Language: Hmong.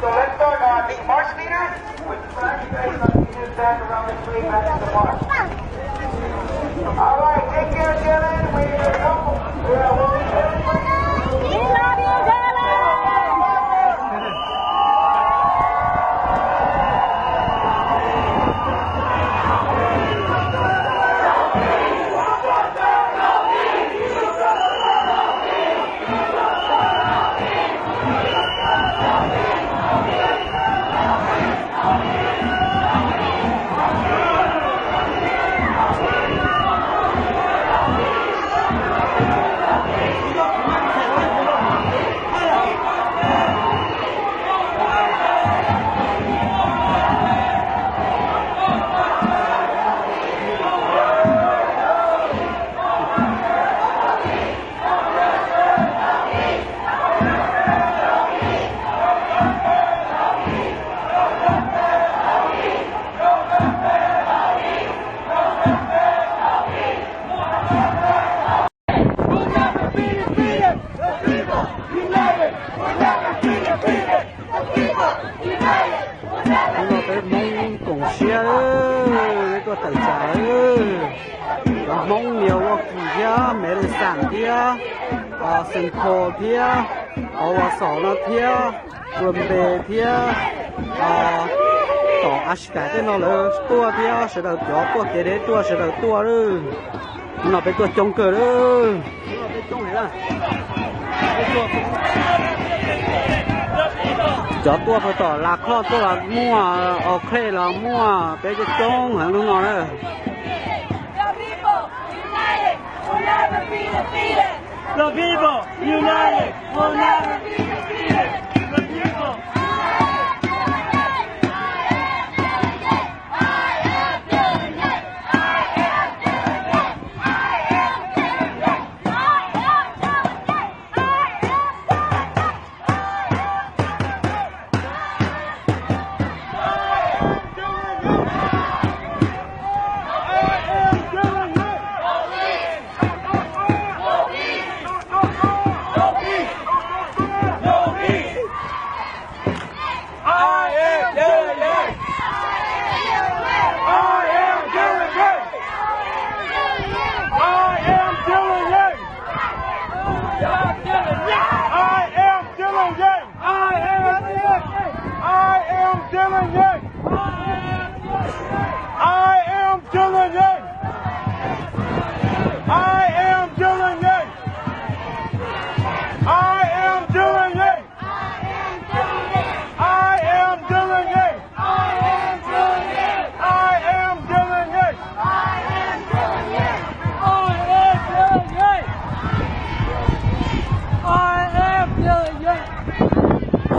So let's start, uh, the march leaders with the flag. You guys must be moved back around this way, back to the march. All right, take care, Dylan. We will go. We are, we'll be ready for you. Hnub no peb Hmoob koom siab, peb tuaj tawm tsam, cov Hmoob nias Ua Kis thiab Medicine thiab, Xeem Pho thiab, Ua Xom no thiab, Ua Npe thiab, tom Askiv tej no lawv tuaj thiab, sawv daws cov tuaj kev deb tuaj sawv daws tuaj lawm. Hnub no peb tuaj coob kawg lawm. Cov tuaj puag tom Las Khoj tuaj los muaj, Os Khlej los muaj, peb coob coob heev hnub no na. The people united will never be defeated. The people united will never be defeated.